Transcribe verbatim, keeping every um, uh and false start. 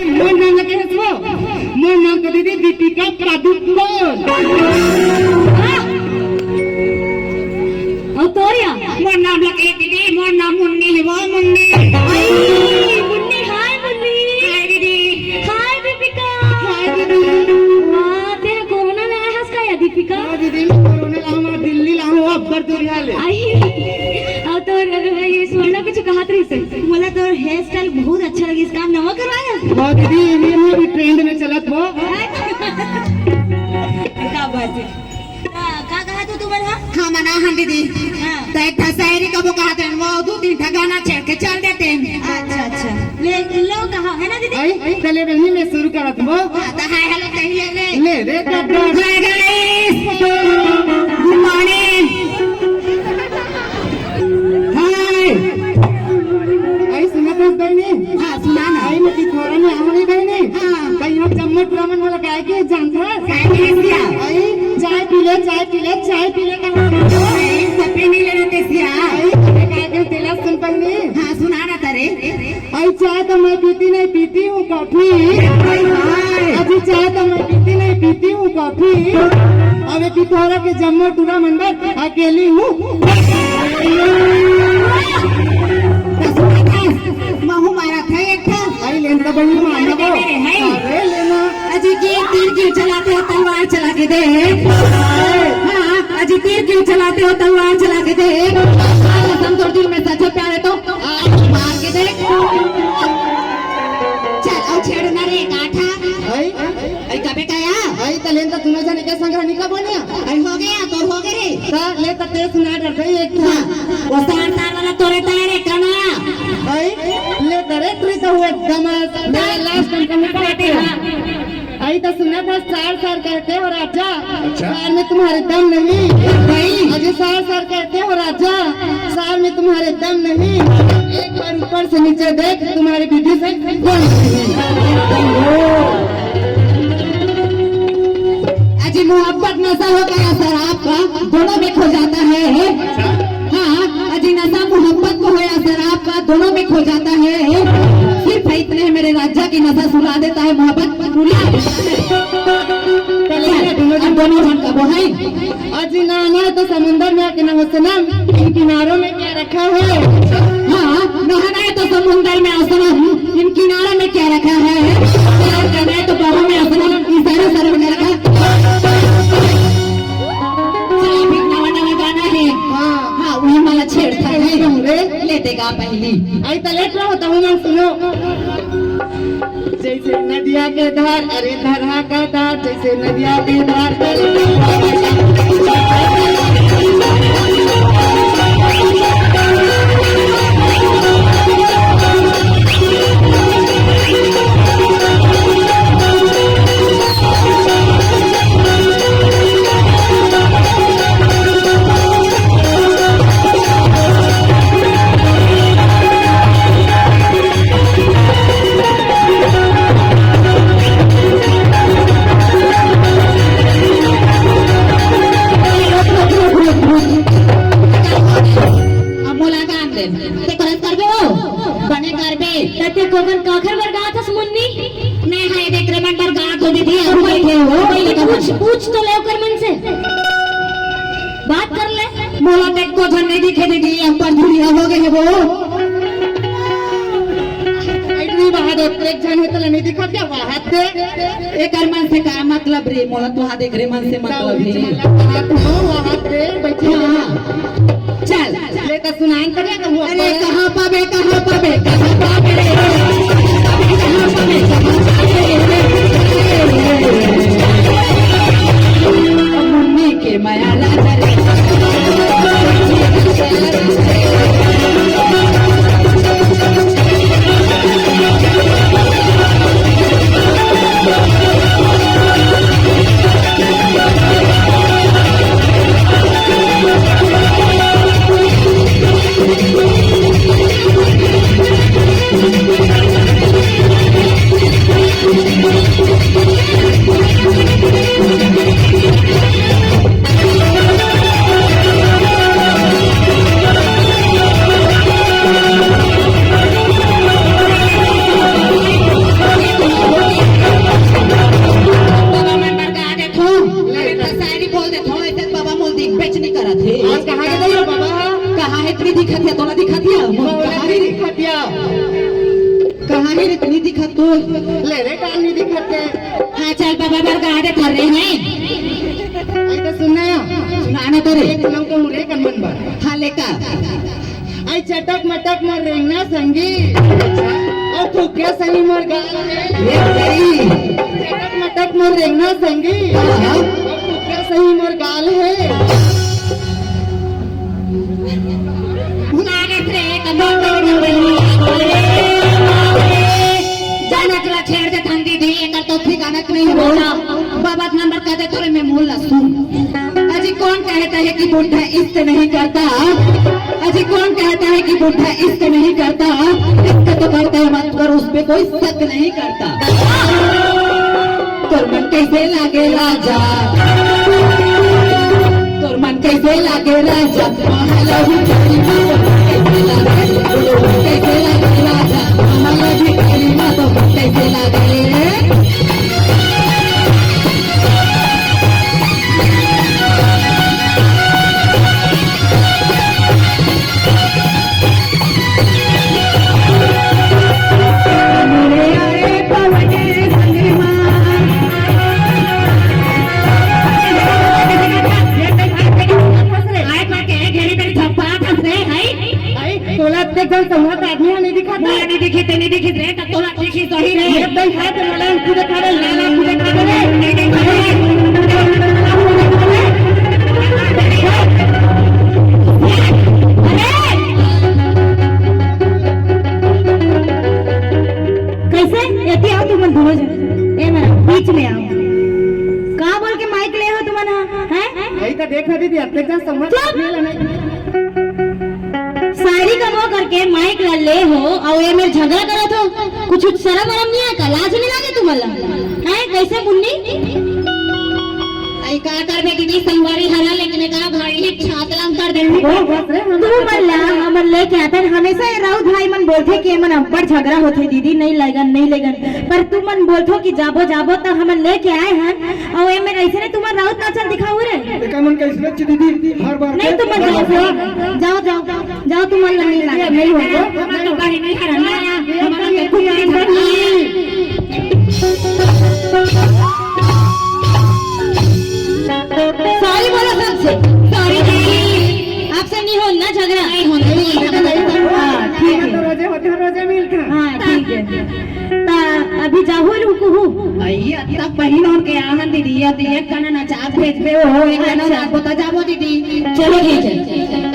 मोर नाम ला कहे हस वो? मोर नाम तो दीदी दीपिका पादुकोण। हाँ? अउ तोर या? मोर नाम ला कहे दीदी, मोर नाम मुन्नी हे वो, मुन्नी। आई, मुन्नी, हाय मुन्नी। हाय दीदी। हाय दीपिका। हाय दीदी। वाह, तें कोरोना ला आए हस का या दीपिका? हाँ दीदी, मैं कोरोना ला हूँ, दिल्ली ला हूँ, अब्बर दूरिहा ले। आई, अउ तोर, ये स्वर्णा कुछ कहत रहिस हे। मोला तोर hair style बहुत अच्छा लगिस, का नवा करवाए हस? हाँ दीदी, ये भी trend में चलत वो। का बात हे? का, का कहा तू तुमन हा? हाँ, मना हन दीदी। हाँ। त एक ठा शायरी कबो कहत हन, वो दू तीन ठा गाना छेड़ के चल देतेन। अच्छा, अच्छा। ले, लो कहा, है ना दीदी? आई, चले बहनी, मैं शुरू करत हूँ। हाँ, त hi hello कही ले, ले। ले रे, डब्बा। Hi guys, good morning। Hi। आई, सुनत हस बहनी? हाँ, सुना ना। आई, मैं पिथौरा में आहूँ नहीं बहनी। हाँ। त इहाँ जम्मो टूरा मन मोला काय कहिथे जानथस? काय कहिथे सिया? आई, चाय पी ले, चाय पी ले, चाय पी ले कहा। आई, सपी नहीं लेना ते सिया। आई, मैं काय कहिथे तेला सुन बहनी। हाँ, सुना ना तरे। आई, चाय तो मैं पीती नहीं, पीती हूँ कॉफी। हाय, हाय। अजी, चाय तो मैं पीती नहीं, पीती हूँ कॉफी। अबे पिथौरा के जम्मो टूरा मन बर अकेली हूँ। महू मारा था एक ठा। आई, लेन तो बहनी मारना वो। अरे, लेना। अजी, कि तीर क्यों चलाते हो, तलवार चला के देख। हाँ, अजी, तीर क्यों चलाते हो, तलवार चला के देख। कसम तोर दिल में सच है प्यार है तो आज मार के देख। चल, अब छेड़ ना रे, गाठा। आई? आई, कबे का या? आई, त लेन त दुनो जने के संग रहनी का बनिया। आई, हो गया, तोर हो गए रे। त ले त तें सुना डर गई एक था। हाँ, वो सार सार वाला तोरे तैयार है, कना? आई, ले त रे, तू तो हुए दमास। मेरा last time का मुद्दा है। आई तो सुना था, सार सार कहते हो राजा, अच्छा। सार में तुम्हारे दम नहीं। नहीं। अजय सार सार कहते हो राजा, सार में तुम्हारे दम नहीं। एक बार ऊपर से नीचे देख, तुम्हारी बीबी से कोई नहीं। अजी मोहब्बत नशा हो गया शराब का, दोनों में खो जाता है। हाँ, अजी नशा मोहब्बत को हो या शराब का, दोनों में खो जाता है। सिर्फ इतने में मेरे राजा की नशा सुला देता है, मोहब्बत रुला देता है। चल, अब दोनों जन का वो है। अजी नहाना है तो समुंदर में आके नहाओ सनम, इन किनारों में क्या रखा है? हाँ, नहाना है तो समुंदर में आओ सनम, इन किनारों में क्या रखा है? प्यार करना है तो बाहों में आओ सनम, इशारे सर में रखा। चल, अभी नवा नवा गाना है। हाँ। हाँ, वही वाला छेड़ता है। तुम रे। ले देगा पहली। आई त लेट रहो, त हूँ मन सुनो। जैसे नदिया के धार, अरे धरा का धार, जैसे नदिया के धार। अब मोला गान दे। ते करत करबे हो? बने करबे। त ते कोकन काखर बर गात हस मुन्नी? नहीं है, देख रे मन बर गात हो दीदी, अब बैठे हो। पहले पूछ, पूछ तो ले ओकर मन से। बात कर ले। मोला ते को झन नहीं दिखे दीदी, हम पंजुरिया हो गए वो। इतनी बात है, एक झन है तो नहीं दिखा क्या बात है? एकर मन से का मतलब रे? मोला तो हाथ देख रे, मन से मतलब है। हाथ दे, बैठे हाँ। चल। ले तो सुनान करे तो हुआ अरे पर। कहाँ पाबे, कहाँ पाबे, कहाँ पाबे रे? कहाँ पाबे, कहाँ पाबे रे? मुन्नी के माया लाजा रे। ले रे, कान नहीं दिखत हे। हाँ, चल बाबा बर गा दे थर्रे हैं। आई तो सुनना, सुनाना तो रे। एक नौ तो मुरे कन मन बर। हाँ, लेका। आई चटक मटक मोर रेंगना संगी। और फुक्का सही मोर गाल हे। ये भाई। चटक मटक मोर रेंगना संगी। हाँ। और फुक्का सही मोर गाल हे। जानत ला छेड़ दे थन दीदी, एकर तो ठिकाना नहीं होता। बाबा के नंबर कह दे तोरे में मूल लसुन। अजी कौन कहता है कि बुढ़ा इश्क नहीं करता? अजी कौन कहता है कि बुढ़ा इश्क नहीं करता? इश्क तो करता है मत कर, उस पे कोई शक नहीं करता। तोर मन कैसे लागे राजा? तोर मन कैसे लागे राजा? मामा ला भी करी ना तो मन कैसे लागे? बोलो मन कैसे लागे राजा? मामा ला भी करी ना तो मन कैसे लागे? तोला अतेक जन संवत आदमी ह नहीं दिखत हे? मोला नहीं दिखी, ते नहीं दिखी रे, तब तोला दिखी सही रे। ये भाई है तो मोला खुद खा ले, लाला खुद खा ले। कैसे? एती आओ तुमन दोनों जन। ए मेरा, बीच में आओ। का बोल के माइक ले हो तुमन ह? हैं? यही तो देख रही थी, अतेक जन संवत चुप! आदमी ला नहीं। शायरी कमो करके माइक ला ले हो, अउ ए मेर झगड़ा करत हो। कुछ शरम वरम नहीं है का? लाज नहीं लागे तुमन ला? हैं, कैसे मुन्नी? आई का करबे दीदी, संगवारी हरा, लेकिन का भारी ही छातलम कर देबे। ओ, बाप रे, हम तू मन ला हमन लेके आथन, हमेशा ये राउत भाई मन बोलथे कि एमन अब्बड़ झगड़ा होथे दीदी, नहीं लेगन, नहीं लेगन, पर तू मन बोलथो कि जाबो, जाबो, त हमन लेके आए हन। अउ एमे ऐसे नहीं तुम्हार राउत नाचल दिखाऊ रे। एका मन कैसे बच्चे दीदी, हर बार नहीं के तुमन जाओ, जाओ, जाओ, जाओ, तुमन ला नहीं लागे। नहीं होगा। हमारा तो कहीं नहीं हरा ना, हमारा तो कुछ नहीं हरा। सॉरी बोलो सबसे। सॉरी जी। आपसे नहीं होना झगड़ा। नहीं होना, नहीं होना। हाँ, ठीक है। रोजे होते हैं, रोजे मिलते हैं। हाँ, ठीक है। ता अभी जाहू रुकू हूँ। अइया, तब पहिन ओढ़ के आहन दीदी, ये तो एक कना नचात भेजबे हो, एक कना अच्छा। नाचबो त जाबो दीदी। चलो ठीक है।